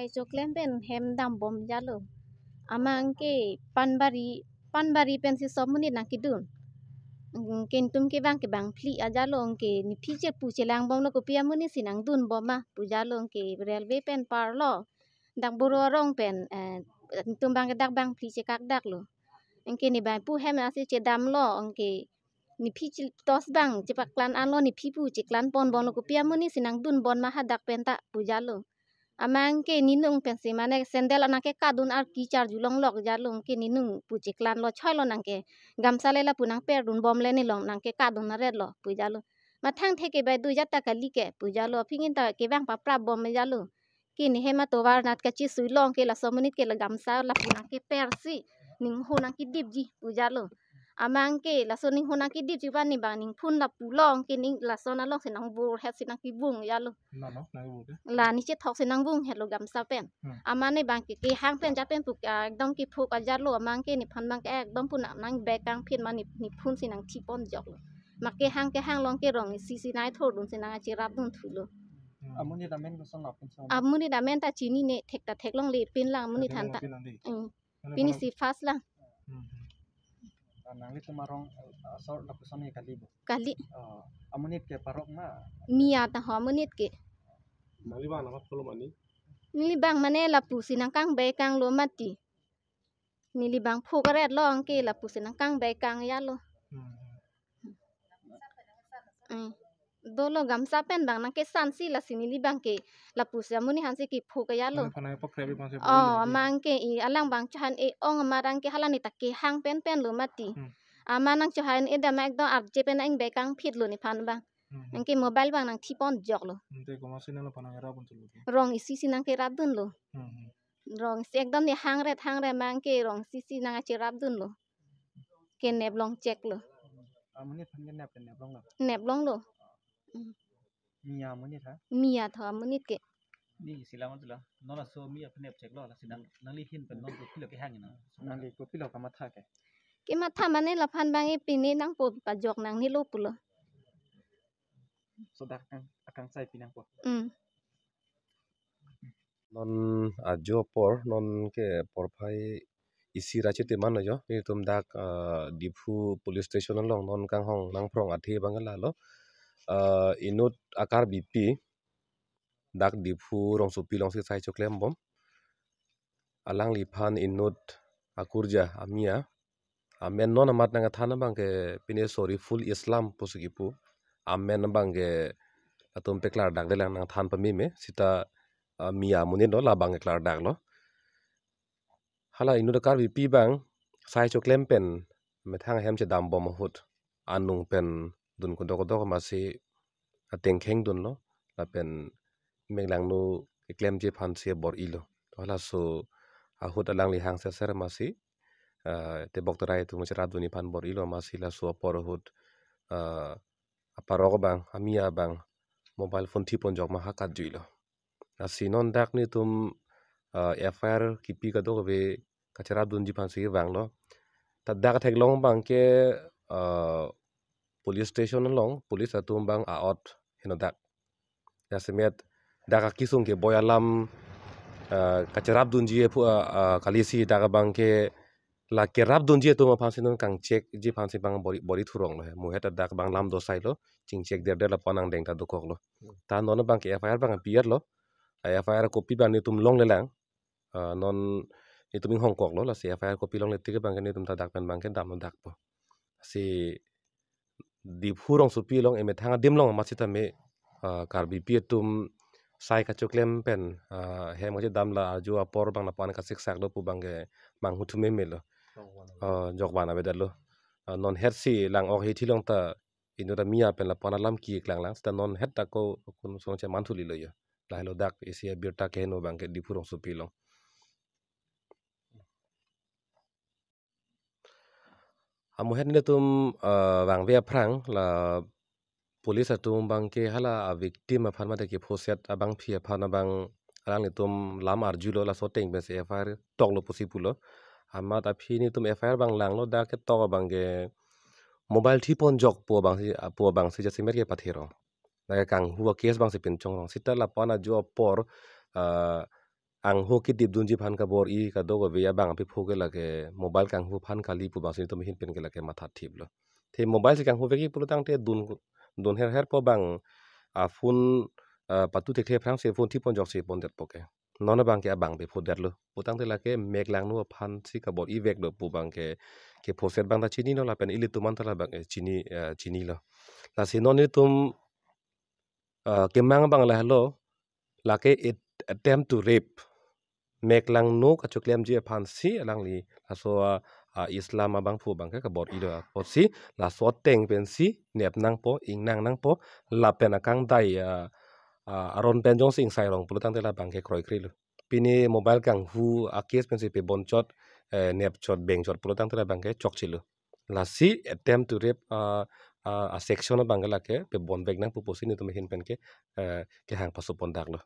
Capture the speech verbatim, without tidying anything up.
Choklem pen hem dambom jalo. Amat anke Panbari, Panbari pensi som monit nangkedun. Anke netum kevang ke bangphli ajalo, anke nephi chepu chelangbomlo, kopi amonit si nangdunbom ma pu jalo, anke railway pen parlo. Dak Boro arong pen, eh, netum abang ke dak bangphli chekak daklo. Anke ne bangpo hem asi chedamlo, anke nephi chi-, tosh abang chepaklang anlo, nephi pu cheklang ponbomlo, kopi amonit si nangdunbom ma hadak pen ta pu jalo. Amat anke ninung pensi mane sandal nangkekadun arki charju longlok jalo, anke ninung pu cheklanglo, choilo nangke gamsa le lapu nangperdunbomle, nelong nangkekadun aretlo pu jalo. Mathang theke bai dujat ta kali ke pu jalo, aphi ingin ta kevang paprapbom jalo. Ke ne hem atovar nat kachesui long ke laso amonit ke la gamsa lapu nangkepersi ningho nangkedipji pu jalo. Amat anke laso ningho nangkedipji abang ne bang ningphun lapu long ke ning lason alongsi nangbur hetsi nangkevung jalo. Nano, nangbu ke? La ne chethok si nangbung hetlo gamsa pen. Hmm. Amat ne bang ke kehang pen japen pu, ah, ekdom kephuk ajalo, amat anke nephan abang ke ekdom pu nang, nangbekangphit ma ne, nephun si nangthipon joklo. Ma kehang kehang long ke rong isi si nai thordun si nangcherapdun thulo. Hmm. Amonit amen koson lo pinso? Amonit amen ta chinine, thek ta theklongle pinlang amonit aphan ta. Theklongle pinlang dei. Hmm. Nangli pini parok? Si first lang. Hmm, hmm. Ah, nanglitum arong, ah, asor lapuson ke kali bo? Kali. Ah, amonit ke parok ma? Miya ta ho amonit ke. Nangli abang nangpakpolo mane? Neli abang mane lapusi nangkangbekanglo mati. Neli abang phuk aretlo, anke lapusi nangkangbekang jalo. Hmm. Hmm. Dolo gamsa pen abang nangkesansi, lasi neli abang ke lapusi amonit aphansi kephuk jalo. Mane aphan nangpakrep-i aphansi. Oh, bor-ilo. Amat anke i alang abang chohang-e ong amat anke hala ne ta kehang penpen lo mati. Hmm. Amat nangchohang-e dam ekdom arje pen nang-ingbekangphitlo nephan abang. Hmm, hmm. Anke mobile abang nangthipon joklo. Hmm, te komatsi nangphan nangrapdun thulo? Rong isi si nangkerapdunlo. Hmm, hmm. Rong isi ekdom ne hangret hangret, amat anke rong isi si nangcherapdunlo. Kenep long cheklo. Amonit aphan kenep, kenep longlo? Nep longlo. Hmm. Miya amonit ha? Miya tho amonit ke. Ne isi lang tulo. Non laso miya aphan nep cheklo, lasi nang, nangli ahin pen non kopilo kehang nang? Nangli kopilo kamatha ke? Kematha mane laphan abang e pine nangpo, pajok nangnelo pulo. So dak akang, akangsai pi nangpo. Hmm. Non ajo apor, non ke porphai isi ra chitiman lo jo, netum dak, ah, Diphu Police Station along non kanghon nangphrong athe abang lalo. Ah, inut a-Karbipi, dak Diphu rongsopi alongsi sai choklembom. Alangliphan inut akurja amiya. Amen non amat nangkethan abang ke pine Soriful Islam pusi kipu. Amen abang ke latum paklardakdelang, nangthan pameme. Seta, ah, miya amonit lo, labang ke klardaklo. Hala inut a-Karbipi abang sai choklem pen methang ahem chedambom ahut, anung pen dun kodok kodok amatsi atengkheng dunlo, lapen meklangno keklemji aphansi bor-ilo. To halaso ahut alangli hang serser amatsi, ah, tebok terai atum cherapdunji aphan bor-ilo amatsi laso apor ahut, ah, aparok abang, amiya abang mobile phone thipon jok ma ha katjuilo. Lasi non dak netum, ah, F I R kipi kadokave kacherapdunji aphansi vanglo. Ta dak theklong abang ke, ah, police station along police atum abang a-ot heno dak. Jasemet dak akesung keboi alam, ah, kacherapdunji aphu, ah, ah, kalisi dak abang ke la kerapdunji atum aphansi non kangchekji aphansi abang bor-i, bor-i thuronglo he. Muhet ta dak abang lam dosailo, chingchek derder lapu-an angdeng ta dokoklo. Hmm. Ta non abang ke F I R abang pi-etlo. A F I R kopi abang netum longlelang. Ah, non netum inghongkoklo, lasi F I R kopi longle tik abang ke netum ta dak pen abang ke damlo dakpo. Si Diphu rongsopi along emethang adim along amat sitame, ah, Karbipi atum sai kachoklem pen, ah, hem kachedam la ajo apor abang lapu-an kasiksak do pu abang ke manghu thu memelo. Ah, jokban avedetlo. Ah, non hetsi lang-ok hithi along ta inut amiya pen lapu-an alam keklang lang, seta non het ta ko kun song cheman thulilo jo. Lahelo dak isi abirta keheno abang ke Diphu rongsopi along. Amuhet netum, eh, vangve aphrang la police atum abang ke hala a-victim aphan mate kephoset abangpi aphan abang alanglitum lam arjulo, laso ateng pensi F I R toklo pusi pulo. Amat aphi netum F I R abang langlo, dak ketok abang ke mobile thipon jok pu abangsi, pu abangsi jasemet ke patherong. Lake kanghu a-case abangsi pinchongrong. Seta lapu-an ajo apor, eh, angho kedip dunji aphan kabor-i kadokave abang apiphu ke lake mobile kanghu aphan kali pu abangsi netum ahin pen ke lake mathathiplo. Te mobile si kanghu vekji pulo tangte dun, dun her her po abang, ah, phone, ah, patu thekthe aphrangsi phone thipon ajoksi pondetpo ke. Non abang ke abang apiphu detlo. Pu tangte lake mek langno aphansi kabor-i veklo pu abang ke, kephoset abang ta chinilo lapen ilitum an ta labang, eh, chini, eh, chinilo. Lasi non netum, ah, kemang abang lahelo, lake it-, attempt to rape. Mek langno kachoklemji aphansi alangli laso, ah, ah, Islam abangphu abang ke kabor-ilo apotsi laso ateng pensi nep nangpo, ingnang nangpo, lapen akangdai, ah, ah, aron pen jongsi ingsai rong pulo tangte labang ke kroikrelo. Pini mobile kanghu a-case pensi pebonchot, eh, nepchot bengchot pulo tangte labang ke chokchelo. Lasi attempt to rape, ah, ah, a-section abang ke lake pebon vek nangpo pusi netum ahin pen ke, eh, kehang paso pondaklo.